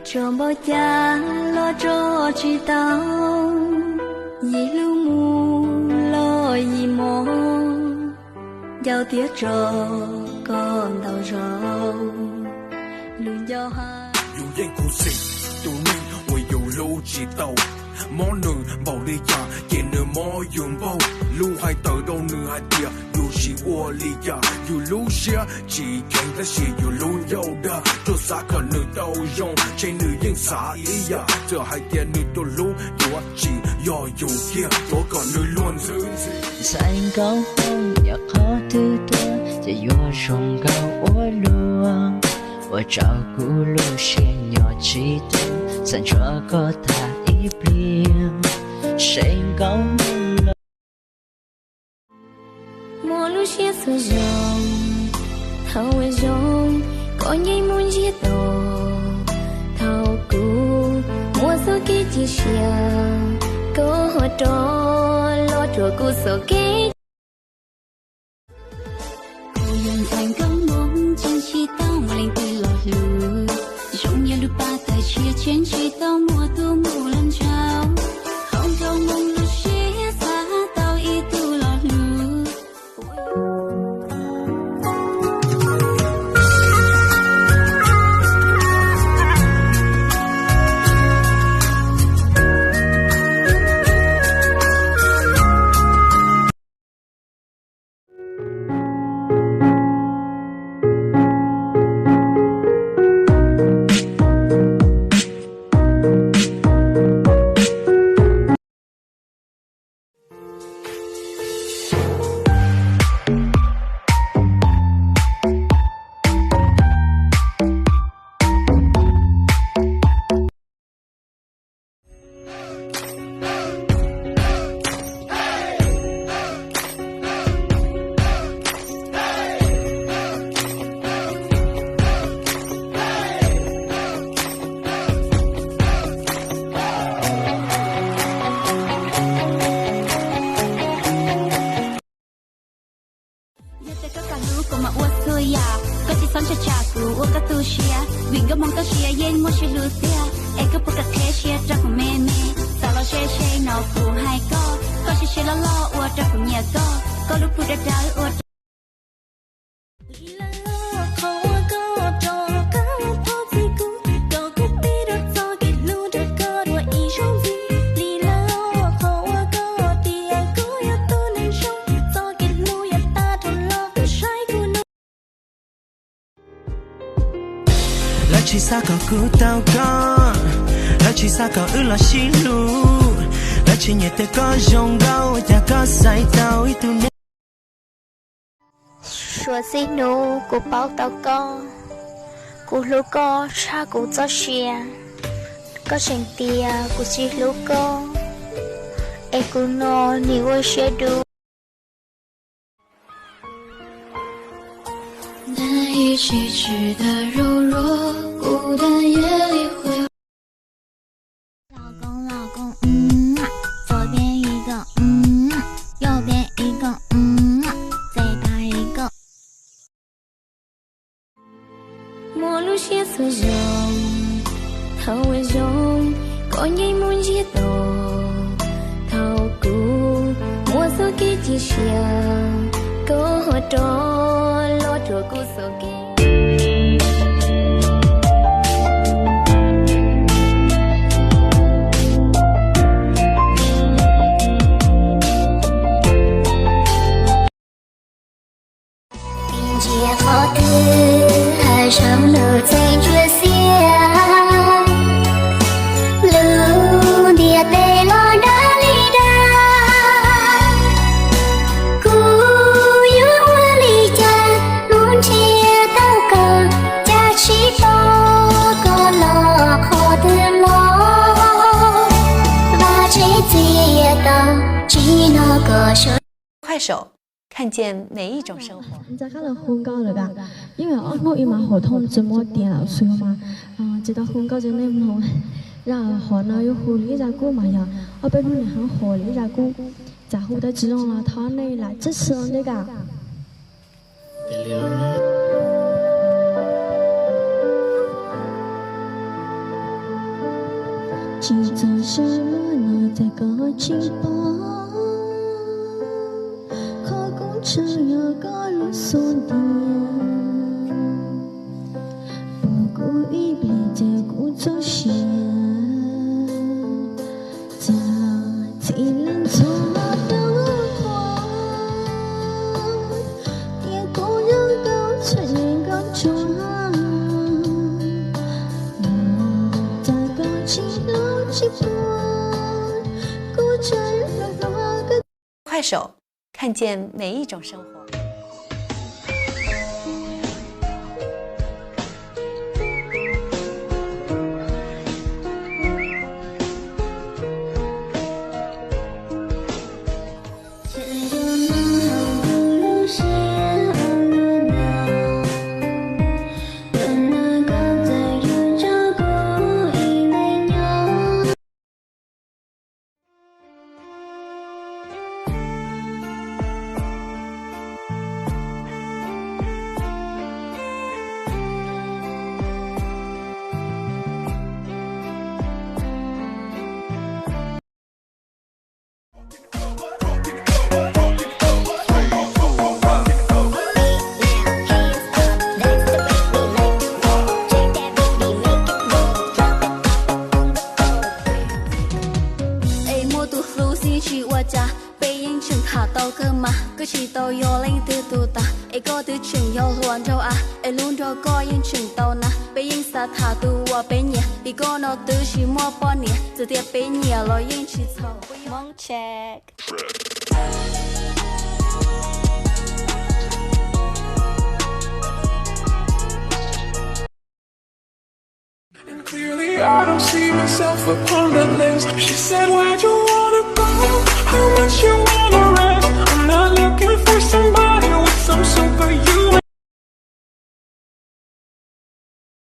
Tso npaum cas los tso tsis tau, yim hlub mus los yim mob, nco thiab tso koj ntau zaus, lus nco hais. Yus yeej khuv xim tus neeg uas yus hlub tsis tau, mob nws npaum li cas ces nws mob yus npaum. Lus hais tawm rau nws hais tias yus tsis ua li cas, yus lub siab tsis kheev tab sis yus lub ncauj dag. Tsuas xav kom nws tau zoo, ntshe nws yeej xav ib yam, txawm hais tias nws tus hlub yuav tsis yog yus kiag, tuav kom nws luag ntxhi. Ntxhais nkauj hmoob, yog qhov twg tuaj ces yuav zoo nkauj ua luaj. Ua rau kuv lub siab nyob tsis tau, xav nrog koj tham ib pliag, ntxhais nkauj hmoob los. Muaj lub siab txhua zaus, thaum uas zoo, koj yeej muaj ntsiag to. Thaum kuv muaj txoj kev cia siab, koj ho rov los rhuav kuv txoj kev. Kuv yog ntxhais nkauj hmoob, tseem tsis tau muaj leej twg los hlub, zoo yog lub paj tawg tshiab, tseem tsis tau muaj tus muaj los ntshaw, hauv nraum nkoos lub siab xav tau ib tug los hlub. Yog tias koj kam hlub kuv mas ua txhua yam, koj tsis txhob ntshai tsam kuv ua koj tu siab, vim nkauj hmoob toj siab yeej muaj sib hlub tiag. Es koj puas kam qheb siab rau kuv me me, xav los ze ze no kuv hais koj, koj siab siab loj loj ua rau kuv nyiam koj, koj lub plhu dawb dawb ua rau Li lawm qhov uas koj rov qab thov txim kuv, kom kuv pib rau txoj kev hlub nrog koj dua ib zaug ntxiv. Li lawm qhov uas koj tias koj yog tus neeg zoo, txoj kev hlub yuav tag dhau los kuv saib kuv no. Lawv tsis xav kom kuv tau koj, lawv tsis xav kom wb los sib hlub, lawv tsis nyiam tias koj zoo nkauj, ua cas koj xaiv tau ib tug neeg. Suav txij hnub kuv paub tau koj, kuv hlub koj tshaj kuv txoj sia. Koj tseem tias kuv tsis hlub koj, es kuv no nim ua siab dub. Muaj lub siab txhua zaus, thaum uas zoo, koj yeej muaj ntsiag to. Thaum kuv muaj txoj kev cia siab, koj ho rov los rhuav kuv txoj kev. Ntsia qhov twg hav zoov nws txeem ntsuab xiab, lub ntiaj teb los dawb li dab. Kuv yuav ua li cas mus nrhiav tau koj, cas tsis pom koj los qhov twg los. Vaj tsev txias tau tsis noj koj sua. 快手，看见每一种生活。 Ntxhais qab los hu nkauj lawm as, ib yam ob hnub ib mas hom thooj tsis muaj tias lam xwb mas tsis tau hu nkauj rau nej mloog. Zaj hom no yuav hu li zaj kub mas yog ob peb hnub nim heev hu li zaj kub. Txawm hu tau tsis zoo los thov nej lam tsib xu ntej kam. Tsis txog sawv los txawm koj tsis pom, qhov kuv ntshaw yog koj lub xub ntiag. Pom kuv ib pliag ces kuv txoj sia, txhim leej txhua hnub qhuav, tias kuv yog koj txhua neeg koj tsuag. Txawm koj tsis hlub tsis pom, kuv tseem hluas hluas koj. 快手，看见每一种生活。 Es muaj tus hlub xwb tsis ua cas, peb yeej tseem tham tau kawg mas. Koj tsis tau yog leej twg tus tas, es koj twb tseem yog hluas nraug av. Es hlub nrog koj yeej tseem tau na, peb yeej xav tham tus uas peb nyiam. Vim koj no twb tsis muaj poj niam, txawm tias peb nyiam los yeej tsis txhaum. Hmoob Check. And clearly I don't see myself upon that list. She said, where'd you wanna go? How much you wanna